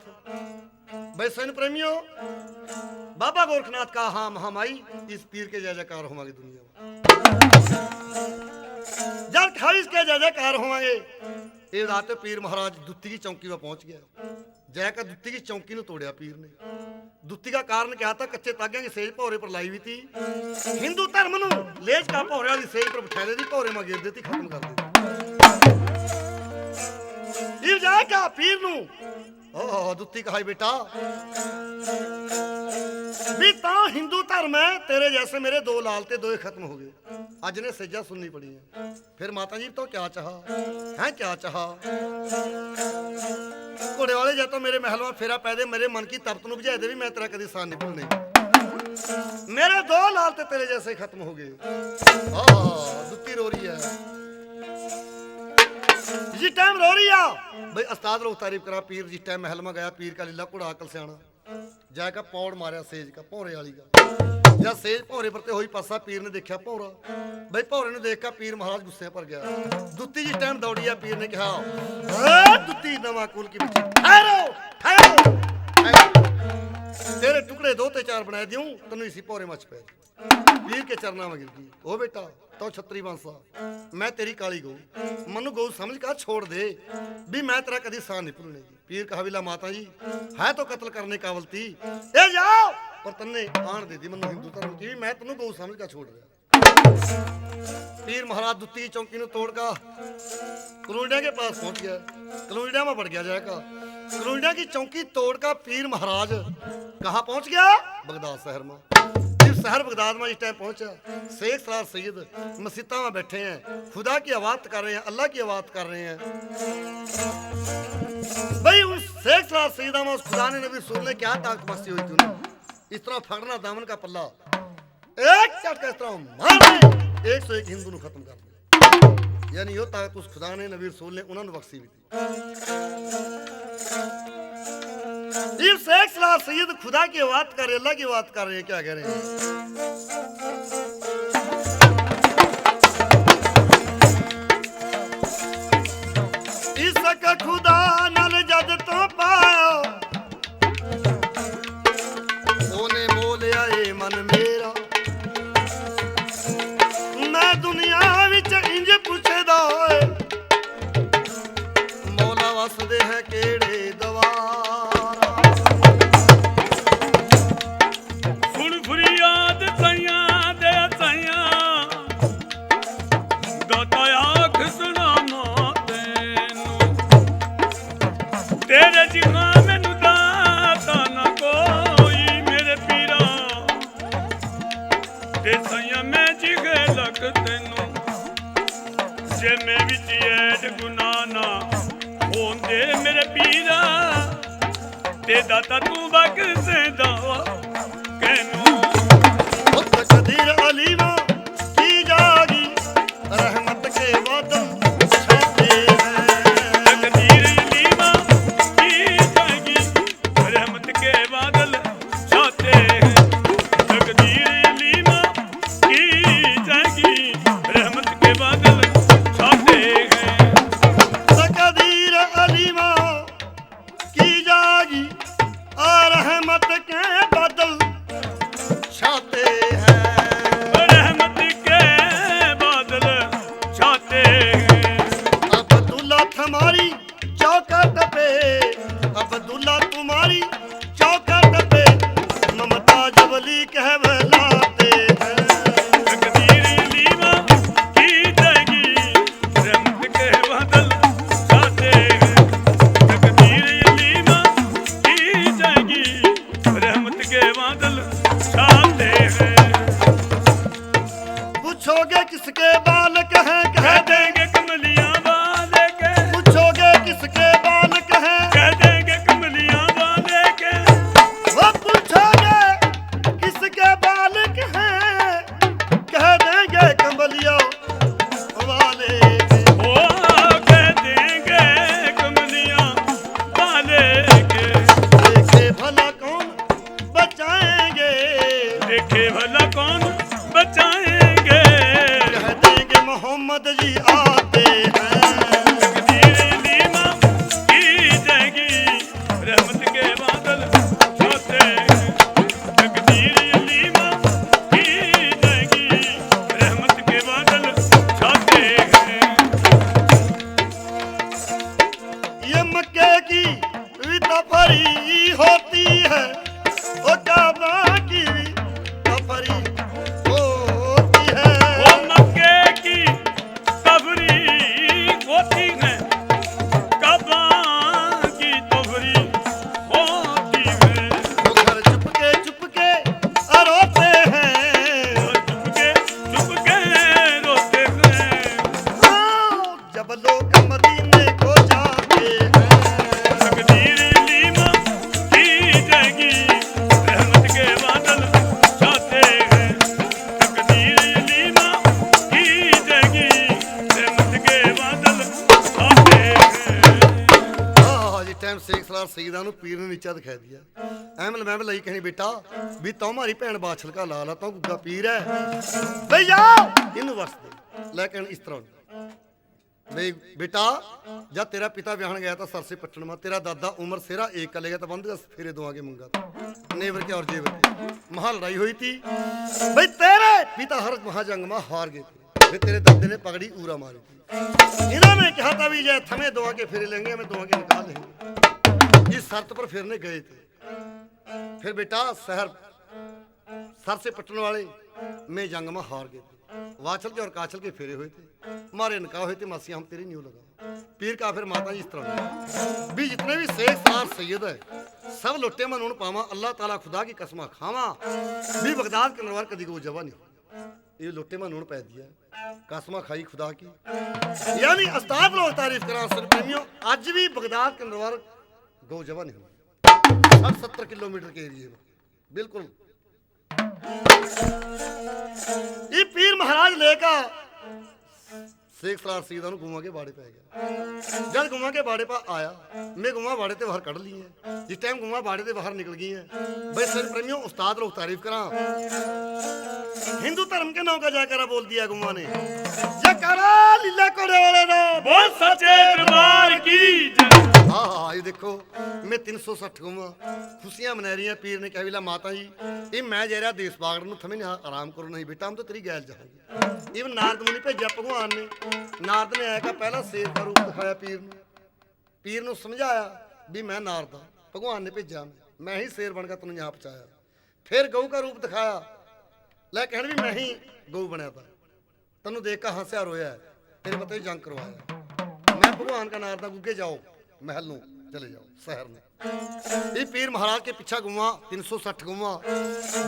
भाई सैन प्रेमियों, बाबा गोरखनाथ का हाँ महामाई, इस पीर के जय जयकार होवांगे दुनिया में। जद खारिज के जय जयकार होवांगे। ये रात पीर महाराज दुत्ती की चौकी पर पहुंच गया। जाकर दुत्ती की चौकी ने तोड़या पीर ने। दुत्ती का कारण क्या था? कच्चे तागे की सेज भौरे पर लाई हुई थी। हिंदू धर्म नु लेज का भौरे वाली सेज पर बिठा देती, भौरे में गिर देती, खत्म कर देती। इब जाकर पीर नु ओहो, दुत्ती कहाई बेटा, भी तां हिंदू धर्म है, तेरे जैसे मेरे दो लाल ते दोए खत्म हो गए। अज ने सजा सुननी पड़ी है। फिर माता जी तो क्या चाहा, हैं क्या चाहा? घोड़े वाले, जै तो मेरे महल में फेरा पै दे, मेरे मन की तपत नु बुझा दे, भी मैं तेरा कदी सान नहीं भूलने। मेरे दो लाल ते तेरे जैसे खत्म हो गए। आहा, दुत्ती रो रही है। जिस टाइम रो रही है, भाई उस्ताद लोग तारीफ करा, पीर जिस टाइम महल में गया, पीर का लीला कुड़ा अकल सियाणा, जाकर पौड़ मारया सेज का, भौरे वाली का। जब सेज भौरे पर ते होई पासा, पीर ने देखा भौरा, भाई भौरे ने देख का पीर महाराज गुस्से पर गया। दुत्ती जिस टाइम दौड़ी है, पीर ने कहा, "ए दुत्ती नवा कुल की बच्ची, ठहरो, ठहरो, ठहरो। तेरे टुकड़े दो ते चार बना दूं, तन्नू इसी भौरे मच पे।" पीर के चरणा में गिर गई। "ओ बेटा, तो छतरी बांसा, मैं तेरी काली गऊ, मनु गऊ समझ का छोड़ दे, भी मैं तेरा कदी सान नहीं भूलने।" पीर कहा, "बिला माता जी, है तो कत्ल करने काबल थी, ए जाओ, पर तन्ने आन दे दी मनु हिंदू धर्म की, भी मैं तन्नू गऊ समझ का छोड़ रहा।" पीर महाराज दुत्ती चौकी नु तोड़ का कलूंडिया के पास पहुंच गया। कलूंडिया में बढ़ गया जाकर कलूंडिया की चौकी तोड़ का पीर महाराज कहाँ पहुंच गया? बगदाद शहर में। इस शहर बगदाद में इस टाइम पहुंचा, शेख सलार सैयद मसीता में बैठे हैं, खुदा की आवाज कर रहे हैं, अल्लाह की आवाज कर रहे हैं। भाई उस शेख सलार सैयदा में उस खुदा ने नबी रसूल ने क्या ताकत बख्शी हुई थी उन्हें? इस तरह फड़ना दामन का पल्ला, एक झटका इस तरह मार दे, एक सौ एक हिंदू नु खत्म कर दे। यानी यो ताकत उस खुदा ने नबी रसूल ने उन्होंने बख्शी हुई थी। इब शेख सलार सैयद खुदा की बात कर रहे, अल्लाह की बात कर रहे हैं, क्या कह रहे हैं? इसक खुदा नाल जद तो पाया, ओने मोल आए मन मेरा। मैं दुनिया विच इंज पुछदा होए, मौला वसदे है केड़े दवारा? सुन फरियाद सैया दे सैया, दाता आख सुनामा तैनू। तेरे जिहा मैनू दाता ना कोई मेरे पीरा। ते सैया मैं जिगे लग तैनू। जे मैं विच ऐड गुनाह ना होंदे मेरे पीरा, ते दाता तू बख्शे दवा कैनू। ओ तकदीर अलीमा की जागी, रहमत के बादल छाते हैं। तकदीर अलीमा की जागी, रहमत के बादल छाते हैं। तकदीर अलीमा की जागी, रहमत के बादल छाते हैं। तकदीर अलीमा की जागी, आ रहमत के बादल बालक हैं, कह देंगे कमलिया वाले के। पूछोगे किसके बालक हैं, कह देंगे कमलिया वाले के। वो पूछोगे किसके बालक हैं, कह देंगे कमलिया वाले के। ओ, कह देंगे कमलिया वाले के। देखे भला कौन बचाएंगे, देखे भला कौन बचाएंगे। कह देंगे मोहम्मद जी आते हैं। तकदीर लीमा की जाएगी, रहमत के बादल छाते हैं। तकदीर लीमा की जाएगी, रहमत के बादल छाते हैं। ये मक्के की भी तफरी होती है, ओ काबा की भी तफरी होती है। वो मक्के की तफरी होती है, काबा की तफरी होती है। वो घर चुपके चुपके रोते हैं, वो चुपके चुपके रोते हैं। हाँ। जब लोग मदीने को जाते हैं। तकदीर लीमा की जाएगी, रहमत के बादल छाते हैं। तकदीर लीमा की जाएगी, रहमत के बादल छाते हैं। हाँ, हाँ, जी, टाइम शेख सलार सईदा नू पीर ने नीचा दिखा दिया। एमल मैमल आई कहनी, बेटा, भी तो हमारी भैन बाछल का लाल है, तो गुग्गा पीर है। भैया, इन वस दे। लेकिन इस तरह भाई बेटा, जब तेरा पिता ब्याहण गया था सरसे पट्टन में, तेरा दादा उमर सेरा एक का लेगा था, बंद का फेरे दो आगे मंगा था, नेवर के और जेवर के, वहां लड़ाई हुई थी। भाई तेरे पिता हर महाजंग में हार गए थे, फिर तेरे दादे ने पगड़ी उरा मारी थी। इन्होंने कहा था भी ये थमे दो आगे फेरे लेंगे, हमें दो आगे निकाल लेंगे, इस शर्त पर फिरने गए थे। फिर बेटा शहर सरसे पट्टन वाले में जंग में हार गए थे। वाछल के और काछल के फेरे हुए थे, मारे निकाह हुए थे, मासी हम तेरी न्यू लगा। पीर का फिर माता जी इस तरह भी जितने भी शेख सलार सैयद है, सब लोटे में नून पावा, अल्लाह ताला खुदा की कसम खावा, भी बगदाद के नरवार कदी को जवा नहीं। ये लोटे में नून पै दिया, कसम खाई खुदा की। यानी उस्ताद लोग तारीफ करा, सुन प्रेमियों, आज भी बगदाद के नरवार गौ जवा नहीं हुआ। साठ सत्तर किलोमीटर के एरिया में बिल्कुल। ये पीर महाराज लेका शेख सलार सईदा नू गऊआं के बाड़े पे गया। जब गऊआं के बाड़े पे आया, मैं गऊआं बाड़े ते बाहर कढ़ ली है। जिस टाइम गऊआं बाड़े ते बाहर निकल गई है, भाई सर प्रेमियों, उस्ताद लोग तारीफ करा। हिंदू धर्म के नाम का जाकर बोल दिया गऊआं ने, जयकारा लीला कोड़े वाले दा। बोल सच्चे दरबार की जय। हाँ, हाँ, ये देखो, मैं तीन सौ साठ गऊआं खुशियां मना रही है। पीर ने कहा, "विला माता जी, ये मैं जा रहा देश बागड़ नू, थमे यहाँ आराम करो, नहीं बेटा, हम तो तेरी गैल जाएंगे।" इब नारद मुनि भेजा भगवान ने। नारद ने आया का पहला शेर का रूप दिखाया पीर ने। पीर ने समझाया भी मैं नारद हाँ, भगवान ने भेजा मैं, मैं ही शेर बन का तन्ने यहाँ पहुँचाया। फिर गऊ का रूप दिखाया, ले कहण भी मैं ही गऊ बनया था। तन्नू देख का हंसया रोया है, तेरे पता ही जंग करवाया। मैं भगवान का नारदा गुगे जाओ, महल नू चले जाओ, शहर नू। ये पीर महाराज के पीछा गऊआं, तीन सौ साठ गऊआं,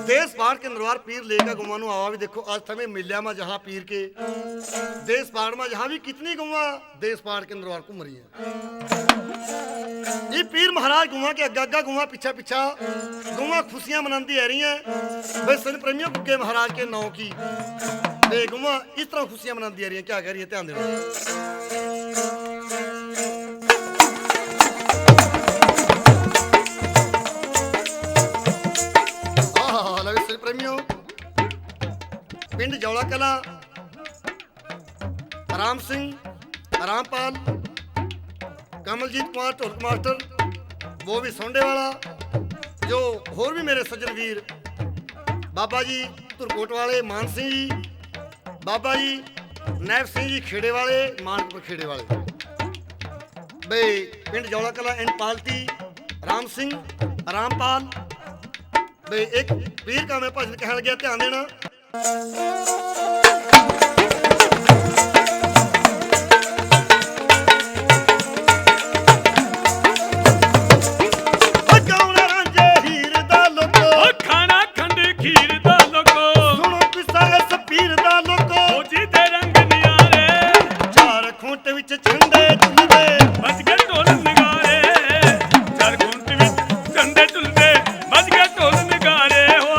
देश बाढ़ के नरवार पीर लेकर गऊआं नू आवा भी। देखो, आज थमे मिल्या में जहाँ पीर के, देश बाढ़ में जहाँ भी कितनी गऊआं देश बाढ़ के नरवार घूम रही है। ये पीर महाराज गऊआं के अग्गा अग्गा, गऊआं पीछा पीछा, गऊआं खुशियां मनांदी आ रही हैं। भाई सजन प्रेमियों, गुग्गे महाराज के नाम की ते गऊआं इस तरह खुशियां मनांदी आ रही हैं। क्या कह रही है, ध्यान देना। आहा, लो सजन प्रेमियों, पिंड जौला कला राम सिंह, रामपाल, कमलजीत कुमार ढोलक मास्टर, वो भी सौंडे वाला, जो होर भी मेरे सज्जन वीर, बाबा जी धुरकोट वाले मान सिंह जी, बाबा जी नायब सिंह जी खेड़े वाले, मानकपुर खेड़े वाले, बे पिंड जौला कला एंड पार्टी, राम सिंह, रामपाल, बे एक पीर का मैं भजन कहण गया, ध्यान देना। ਓ ਕੌਣ ਰਾਂਝੇ ਹੀਰ ਦਾ ਲੋਕੋ, ਓ ਖਾਣਾ ਖੰਡ ਖੀਰ ਦਾ ਲੋਕੋ, ਸੁਣੋ ਕਿੱਸਾ ਇਸ ਪੀਰ ਦਾ ਲੋਕੋ। ਫੌਜੀ ਦੇ ਰੰਗ झंडे झुलदे, बज गए ढोल नगारे। चार खूंट विच झंडे झुलदे, बज गए ढोल नगारे। हो।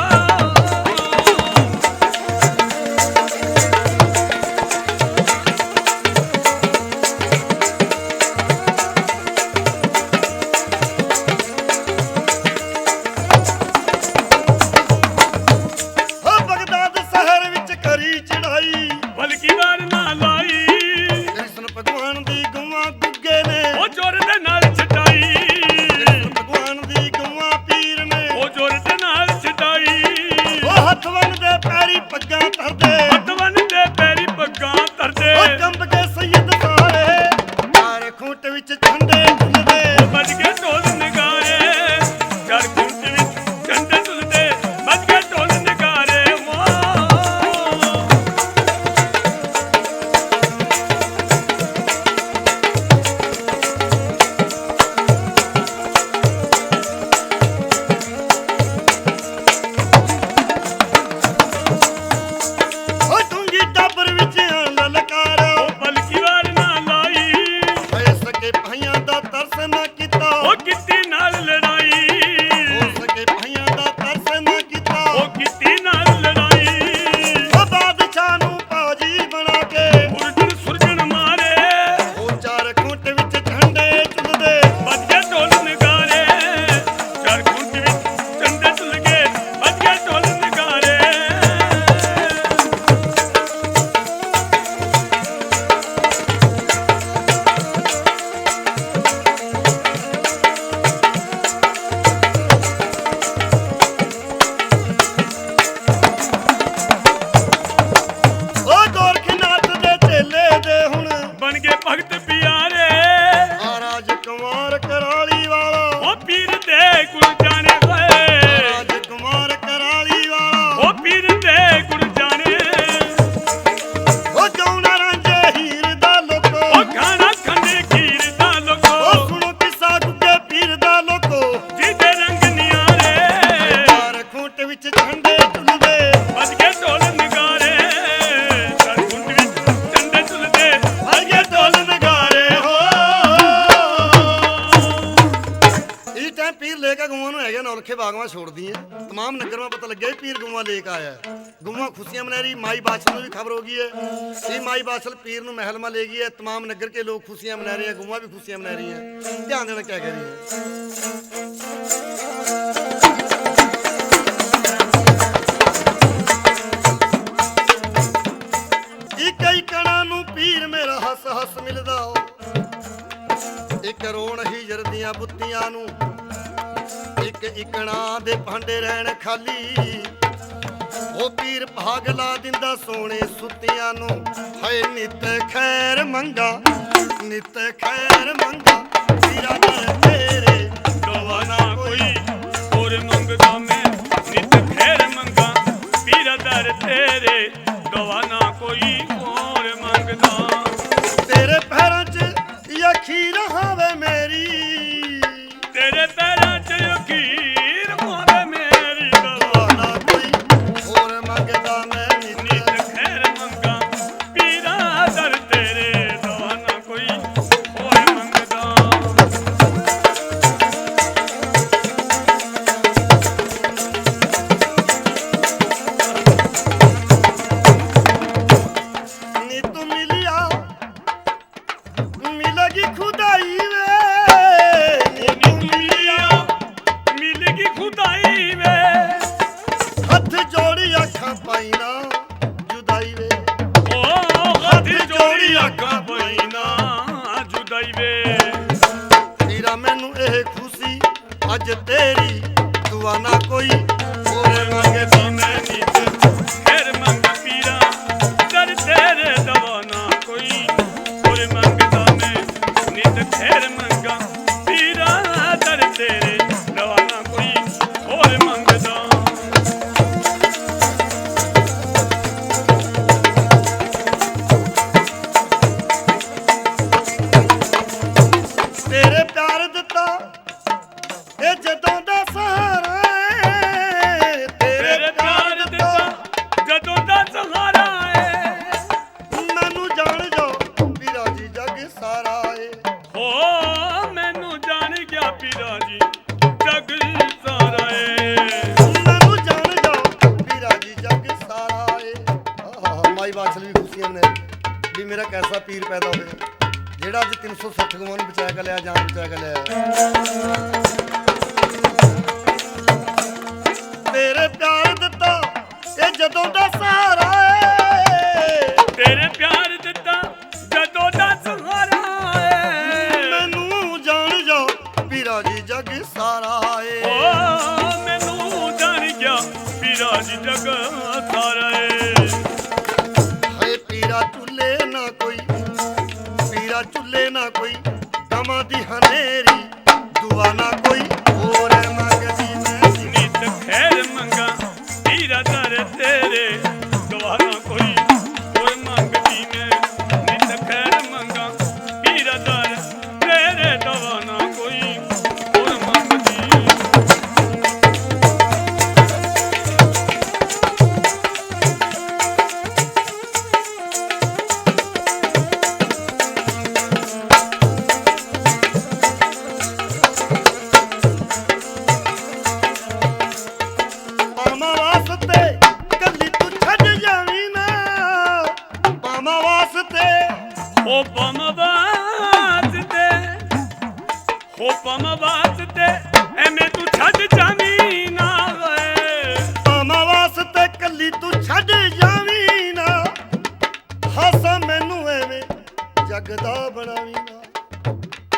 हो बगदाद शहर विच करी चढ़ाई, बल्कि वार ना लाई। कृष्ण भगवान दी गौआं गुग्गे ने, ओ जोर दे नाल छटाई। कृष्ण भगवान दी गौआं पीर ने, ओ जोर दे नाल छटाई। ओ हथवन दे पैरी पग्गां धरदे, हथवन दे पैरी पग्गां धरदे। ओ कंब के सैयद सारे, चार खूंट विच झंडे झुलदे। ओ बज गए ढोल नगारे, चार खूंट विच झंडे झुलदे, बज गए ढोल नगारे। वो। ओ डूंगी टाबर विच आन ललकारा, ओ बल्कि वार ना लाई। हाय सके भाइयां दा तरस ना किता, ओ कित्ती नाल लड़ाई। ओ सके भाइयां दा तरस ना किता, ओ कित्ती नाल लड़ाई। ओ बादशाह नू पाजी बना के, उर्जन सुरजन मारे। ओ चार खूंट विच झंडे झुलदे, बज गए ढोल नगारे। चार खूंट विच झंडे झुल गए, बज गए ढोल नगारे। ओ गोरखनाथ दे चेले दे हुण बन गए भगत प्यारे। आ राजकुमार कराली वाला, ओ पीर दे गुण जाने होए। आ राजकुमार कराली वाला, ओ पीर दे गुण जाने। ओ गौना रांझे हीर दा लोको, ओ खाना खाने खीर दा लोको। ओ सुनो किस्सा गुग्गे पीर दा लोको, जी दे रंग नियारे। चार खूंट विच झंडे झुलदे, बज गए ढोल नगारे। चार खूंट विच झंडे झुलदे, बज गए ढोल नगारे। हो। इस टाइम पीर लेके गौआं नू है गया, नौलखे बाग में छोड़ दिए। तमाम नगर में पता लग गया, पीर गौआं लेके आया है। गौआं खुशियां मना रही, माई बाछल नू भी खबर हो गई है। ये माई बाछल पीर नू महल में ले गई है। तमाम नगर के लोग खुशियां मना रहे हैं, गौआं भी खुशियां मना रही हैं। ध्यान देना क्या कह रही है। इक इकणा नू पीर मेरा हस हस मिलदा हो, इक रोण हीजर दियां बुत्तियां नू, इक इकणा दे भांडे रहण खाली। ओ पीर भाग ला दिंदा सोने सुत्तियां नू। हाय नित खैर मंगा, नित खैर मंगा, पीरा दर तेरे दवा ना कोई, और मंगदा मैं नित खैर मंगा, पीरा दर तेरे दवा ना कोई, और मंगदा। तेरे पैरां च अखीर हावे मेरी, तेरे पैरां च अखीर हावे मेरी, दवा ना कोई होर मंगदा मैं नित। नित खैर मंगा पीरा दर तेरे, दवा ना कोई होर मंगदा। नित मिलिया मिलेगी खुदाई वे, नी तू मिलिया, मिलेगी खुदाई वे। हाथ जोड़ी आँखां पाई ना जुदाई वे। ओ, हाथ जोड़ी आँखां पाई ना जुदाई वे। पीरा मैनू ए खुशी अज तेरी, दुआ ना कोई होर मंगदा मैं नित। खैर मंग पीरा दर तेरे, दवा ना कोई होर मंगदा मैं नित। खैर मंगा पीरा दर तेरे, दवा ना कोई होर मंगदा। तेरे प्यार दिता ए जदों दा सहारा ए। हमने भी मेरा कैसा पीर पैदा होया, जेड़ा अज तीन सौ सठ गवां नू बचा के लिया, जान बचा के लिया। तेरे प्यार दिता ये जदों दा सहारा है। तेरे प्यार दिता जदों दा सहारा है। मैनू जान जा पीरा जी जग सारा है। ओ, मैनू जान जा पीरा जी जग सारा है। हाय पीरा चुल्ले ना कोई, पीरा चुल्ले ना कोई, गमा दी हनेरी दुआ ना कोई, और मंगदी मैं। नित खैर मंगा पीरा दर तेरे, दुआ ना कोई, और मंगदी मैं। नित खैर मंगा पीरा दर तेरे, दुआ ना कोई, और मंगदी। पामा वास्ते कल्ली तू छड़ जावी ना, पामा वास्ते। ओ पामा वास्ते, ओ पामा वास्ते, एमे तू छड़ जावी ना वे। पामा वास्ते कल्ली तू छड़ जावी ना, हासा मैनू एवे जगदा बनावी ना।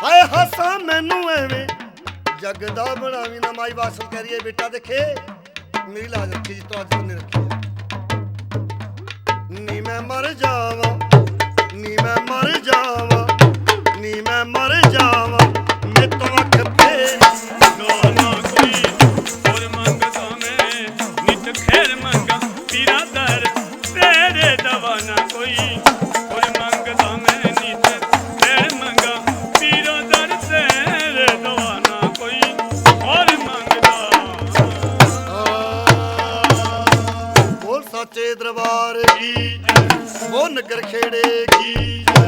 हाय हासा मैनू एवे जगदा बनावी ना। माई बासल कह रही है, बेटा देखे, मेरी लाज रखी जी, तो आज तूने रखी है। नी मैं मर जावा, नी मैं मर जावा, नी मैं मर जावा, मैं तो अख फेरी। ना, ना कोई और मंगदा मैं, नित खैर मंगा पीरा दर तेरे, दवा ना कोई और मंगदा मैं, नित खैर मंगा पीरा दर तेरे, दवा ना कोई और मंगदा। बोल साचे दरबार की जय, बोल नगर खेड़े की जय।